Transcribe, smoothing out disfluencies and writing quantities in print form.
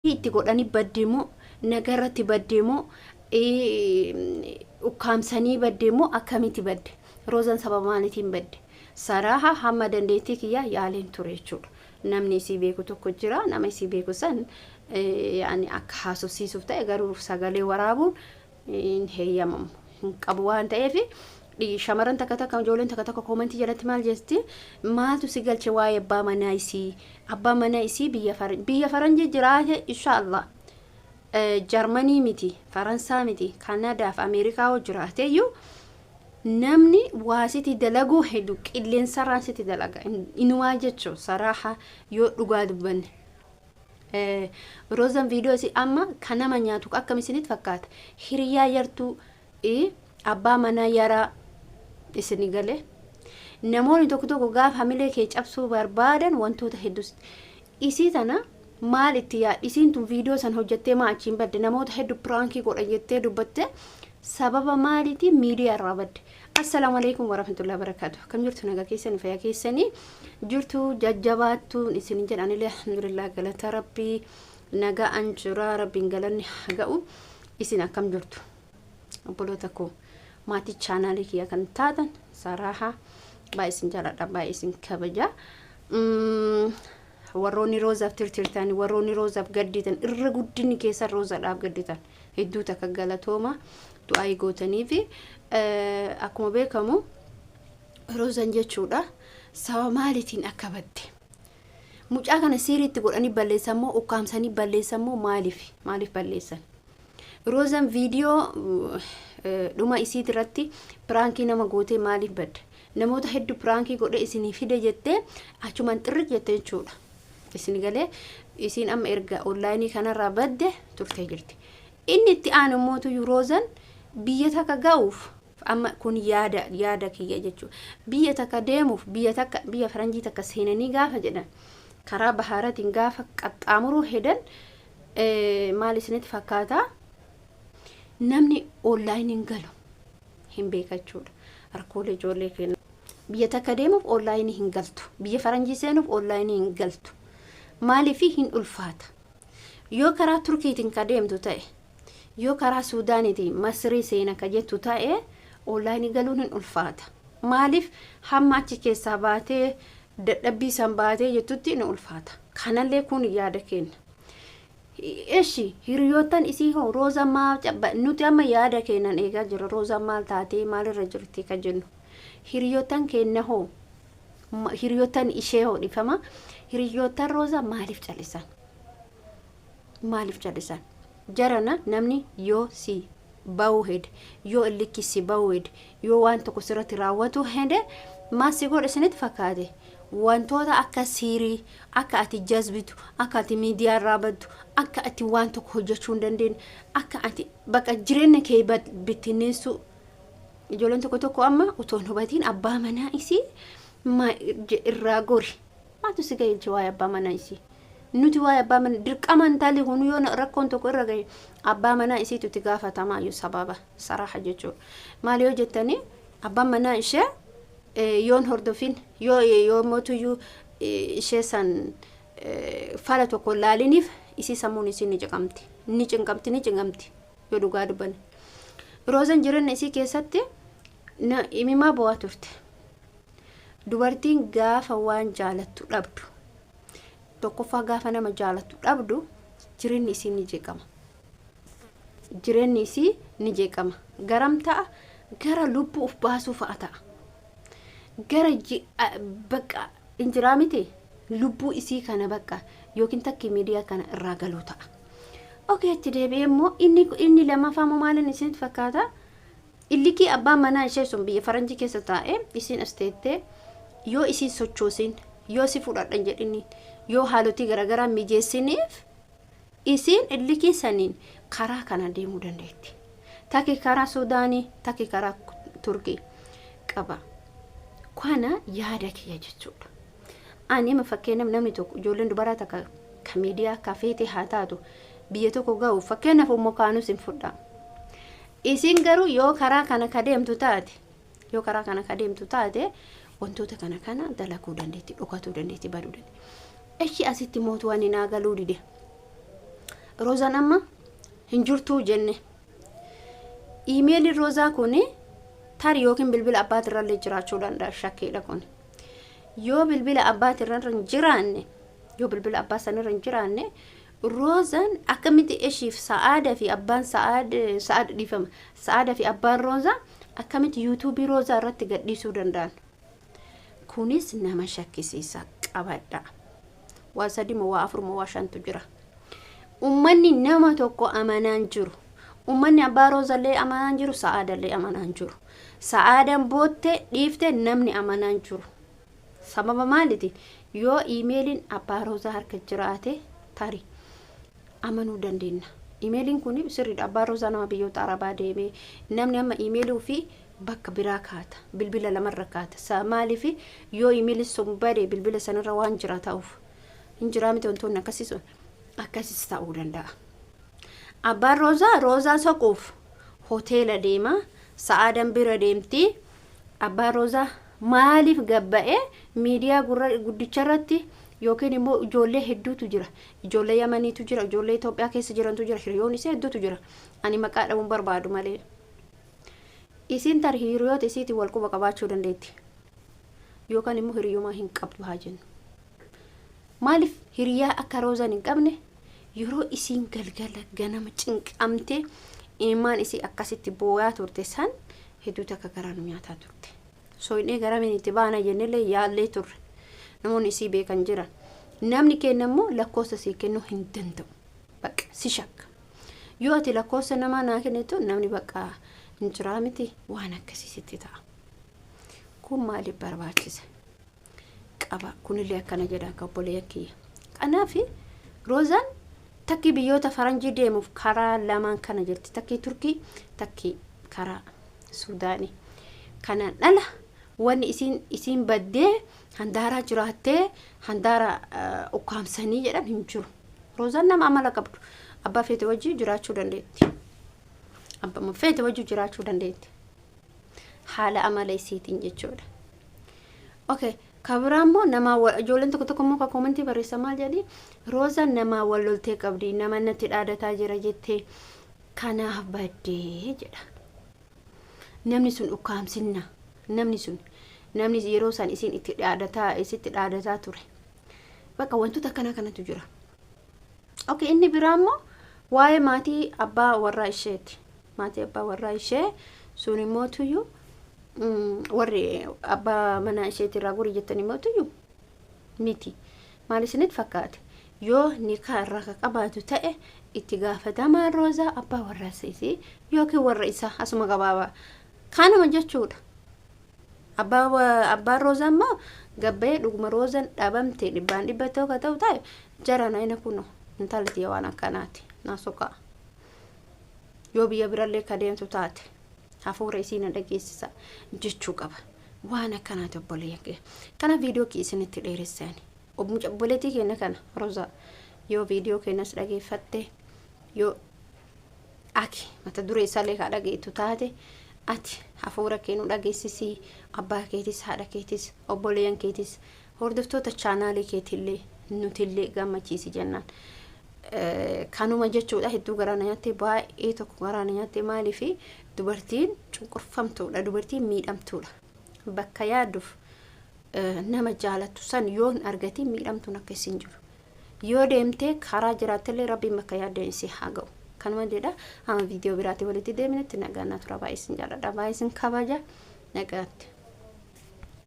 Itti godhanii badde moo, nagarratti badde moo, ukkaamsanii badde moo, akkamitti badde? Roozan sababa maaliitiin badde? Saraaha hamma dandeettii kiyyaa yaaleen ture jechuudha. Namni isii beeku tokko jira. Nama isii beeku san yaani akka haasofsiisuuf ta'e, garuu sagalee waraabuun hin heeyyamamu hin qabu waan ta'eef, shamarran takka takka, ijoolleen takka takka koomentii jalatti maal jetti? "Maaltu si galche waa'ee abbaa manaa isii? Abbaa manaa isii biyya faranjii jiraate, inshaallah, Jarmanii miti, Faransaa miti, Kanadaaf Ameerikaa hoo jiraateyyuu, namni waa siti dalaguu hedu qilleensarraan siti dalaga inumaa jechuu." Saraaha yoo dhugaa dubbanne, Roozan viidiyoo isii amma kan nama nyaatu akkam isinitti fakkaata? Hiriyaa yartuu, abbaa manaa yaraa isini galee, namoonni tokko tokko gaafa hamilee kee cabsuu barbaadan wantoota hedduus isii tana maal itti yaa, isiin tun viidiyoo san hojjettee maa achiin badde, namoota hedduu piraankii godha jettee dubbatte, sababa maaliitiin miidiyaa irraa badde? Assalaamu alaikum warahmatullahi wabarakatuh. Akkam jirtu? Nagaa keessanii? Fayyaa keessanii jirtu? Jajjabaattuun isin jedhanillee, alhamdulillah, galata Rabbii, nagaa an jira, Rabbiin galanni haa ga'u. Isin akkam jirtu, obboloota koo, maatii chaanaalii kiyya kan taatan? Saraaha baay'ee isin jaaladha, baay'ee isin kabaja. Warroonni Roozaaf tirtirtan, warroonni Roozaaf gadditan, irra guddinni keessan Roozaadhaaf gadditan, hedduu takka galatooma du'aa gootanii fi akkuma beekamu Roozan jechuudha sababa maaliitiin akka badde, mucaa kana siiriitti godhanii balleessan moo, ukkaamsanii balleessan moo, maaliif balleessan? Roozan viidiyoo dhuma isiit irratti piraankii nama gootee maaliif badde? Namoota hedduu piraankii godhe isinii fide jettee achumaan xirri jette jechuudha. Isin galee, isiin amma erga onlaayinii kanarraa badde turtee jirti. Inni itti aanu mootu Roozan biyya takka ga'uuf, amma kun yaada kiyya jechuudha. Biyya takka deemuuf, biyya takka, biyya faranjii takka seenanii gaafa jedhan, karaa bahaaratiin gaafa qaxxaamuruu hedan, maal isinitti fakkaata? Namni onlaayiniin galu hin beekachuudha. Rakkoolee ijoollee kenna. Biyya takka deemuuf onlaayinii hin galtu. Biyya faranjii seenuuf onlaayinii hin galtu. Maaliif? Hin ulfaata. Yoo karaa Turkiitiin ka deemtu ta'e, yoo karaa Suudaaniitiin Masrii seena ka jettu ta'e, onlaayinii galuun hin ulfaata. Maaliif? Hamma achi keessaa baatee, dadhabbii san baatee jettutti ni ulfaata. Kanallee kun yaada kenna. Eshi, hiriyoottan isii hoo, Roozaan maa nuti amma yaada kennan eegaa jira. Roozaan maal taatee, maalirra jirti ka jennu. Hiriyoottan kenna hoo, hiriyoottan ishee hoo, dhifama, hiriyoottan Roozaa maaliif callisan? Maaliif callisan? Jarana, namni yoo si ba'uu hede, yoo illikki si ba'uu hede, yoo waan tokko sirratti raawwatu hede, maal si godhe isinitti fakkaate? Wantoota akka siirii, akka ati jazbitu, akka ati miidiyaa irraa baddu, akka ati waan tokko hojjechuu hin dandeenye, akka ati bakka jireenya kee bittinneessuu. Ijoolleen tokko tokko amma otoo hin hubatiin abbaa manaa isii irraa gori. Maaltu si gaheelche waa'ee abbaa manaa isii? Nuti waa'ee abbaa manaa dirqama intalli kun yoo rakkoon tokko irra gahe, abbaa manaa isiitu itti gaafatamaa iyyuu sababa saraaha jechuudha. Maal yoo jettanii, abbaan manaa ishee yoon hordofin, yoo mootuyyuu ishee san fala tokko laaliniif, isii sammuun isii ni cinqamti. Ni cinqamti, ni cinqamti yoo dhugaa dubbanne. Roozan jireenya isii keessatti imimaa bu'aa turte. Dubartiin gaafa waan jaalattu dhabdu, tokkoffaa gaafa nama jaalattu dhabdu, jireenyi isii ni jeeqama. Jireenyi isii ni jeeqama. Garam ta'a? Gara lubbuu of baasuu fa'a ta'a. Gara bakka injiraa miti, lubbuu isii kana bakka yookiin takki miidiyaa kana irraa galuu ta'a. Okay, achi deebi'ee immoo inni lammaffaa immoo maaliin isinitti fakkaata? Illikii abbaan manaa ishee sun biyya faranjii keessa taa'ee, isiin as teettee, yoo isiin sochoosin, yoo si fudhadhan jedhini, yoo haalotii garaagaraa mijeessiniif, isiin illikii saniin karaa kana deemuu dandeetti. Takki karaa Suudaanii, takki karaa Turkii qaba. Kana yaada kiyya jechuudha. Ani fakkeenyaaf namni tokko, ijoolleen dubaraa takka ka miidiyaa ka feete haa taatu, biyya tokko ga'u, fakkeenyaaf immoo kaanus hin fudha. Isin garuu yoo karaa kana ka deemtu taate, yoo karaa kana ka deemtu taate, wantoota kana kana dalaguu dandeetti, dhokatuu dandeetti, baduu dandeetti. Eshi, asitti mootu waan hin galuu dide. Roozaan amma hin jirtuu jenne. Iimeeliin Roozaa kun tarii yookiin bilbila abbaatirrallee jiraachuu danda'a, shakkiidha kun. Yoo bilbila abbaatirra hin jiraanne, yoo bilbila abbaa sanirra hin jiraanne, Roozaan akkamitti ishiif Sa'aadaa fi abbaan Sa'aad, Sa'aad, dhiifama, Sa'aadaa fi abbaan Roozaa akkamitti yuutuubii Roozaa irratti gadhiisuu danda'an? Kunis nama shakkisiisa, qabadha. Waa sadi moo waa afur moo waa shantu jira. Ummanni nama tokko amanaan jiru. Ummanni abbaa Roozallee amanaan jiru, Sa'aadallee amanaan jiru. Sa'aadaan boottee dhiifte namni amanaan jiru. Sababa maaliiti? Yoo iimeeliin abbaa Roozaa harka jiraate tarii amanuu dandeenya. Iimeeliin kun sirriidha. Abbaan Roozaa nama biyyoota Arabaa deemee, namni amma iimeelii ofii bakka biraa kaata. Bilbila lamarra kaata. Maaliif? Yoo iimeeliin sun bade bilbila sanarra waan jira ta'uuf. Hin jiraa miti wantoonni akkasii sun akkasis ta'uu danda'a. Abbaan Roozaa Roozaa soquuf hoteela deema. Sa'aadan bira deemti. Abbaan Roozaa maaliif gabba'ee miidiyaa guddicha irratti, yookiin immoo ijoollee hedduutu jira. Ijoollee Yamaniitu jira, ijoollee Itoophiyaa keessa jirantu jira, hiriyoonni isee hedduutu jira. Ani maqaa dhabuun barbaadu malee. Isiin tarii hiriyoota isiitiin wal quba qabaachuu dandeetti. Yookaan immoo hiriyummaa hin qabdu haa jennu. Maaliif hiriyaa akka Roozaan hin qabne, yeroo isiin galgala ganama cinqamtee imaan isii akkasitti booyaa turte san hedduu takka garaa nu nyaataa turte. Soyinee garamiin itti baana jennellee yaallee turre. Namoonni isii beekan jiran. Namni kenna immoo lakkoofsa sii kennuu hin danda'u. Bakka si shakka. Yoo ati lakkoofsa namaa naa kennitu, namni bakka hin jiraa miti, waan akkasii sitti ta'a. Kun maaliif barbaachise? Qaba kunillee akkana jedha akka obboleeyyan kiyya. Kanaaf Roozaan takkii biyyoota faranjii deemuuf karaa lamaan kana jirti. Takkii Turkii, takkii karaa Suudaanii. Kanaan dhala wanni isiin baddee handaaraa jiraattee handaara ukkaamsanii jedhan hin jiru. Roozaan nama amala qabdu, abbaa feete wajjin jiraachuu dandeetti. Abbaa feete wajjin jiraachuu dandeetti. Haala amala isiitiin jechuudha. Okay, kabiraa immoo nama ijoolleen tokko tokko immoo ka koomentii barreessa maal jedhi? Roozaan namaa wal loltee qabdi, nama natti dhaadataa jira jettee, kanaaf baddee jedha. Namni sun ukkaamsinna. Namni sun, namni yeroo san isiin itti dhaadataa, isitti dhaadataa ture. Bakka wantoota akkanaa kanatu jira. Okay, inni biraa immoo waa'ee maatii abbaa warraa isheeti. Maatii abbaa warraa ishee sun immoo tuyyuu warri abbaa manaa isheetirraa gorii jettan immoo tuyyuu miti. Maal isinitti fakkaate? Yoo nikaa irraa ka qabaatu ta'e, itti gaafatamaan Roozaa abbaa warraa isii yookiin warra isaa, asuma gabaabaa. Kanuma jechuudha. Abbaan Roozaa immoo gabba'ee dhuguma Roozaan dhabamte dhibbaan dhibba ta'u ka ta'u ta'e, jara na kuno intalti waan akkanaati naa soqaa. Yoo biyya birallee ka deemtu taate, hafuura isii na dhageessisa jechuu qaba. Waan akkanaati, obboleeyyan kee. Kana viidiyoo kee isinitti dheeressani. Obboleettii keenya kana Roozaa, yoo viidiyoo keenyas dhageeffatte, yoo aki mata duree isaallee kaa dhageettu taate, ati hafuura kee nu dhageessisii, abbaa keetis, haadha keetis, obboleeyyan keetis, hordoftoota chaanaalii keetillee nutillee gammachiisi jennaan. Kanuma jechuudha. Hedduu garaa na nyaatte, baay'ee tokko garaa na nyaatte. Maaliifi? Dubartiin cunqurfamtuudha, dubartiin miidhamtuudha. Bakka yaadduuf nama jaalattu san yoo hin argatin miidhamtuun akka isin jiru. Yoo deemtee karaa jiraattellee rabbiin bakka yaaddeen isii haa ga'u. Kanuma jedha. Hamma viidiyoo biraatii walitti deeminetti nagaa naa tura. Baay'ee isin jaalladha, baay'ee isin kabaja. Nagaatti.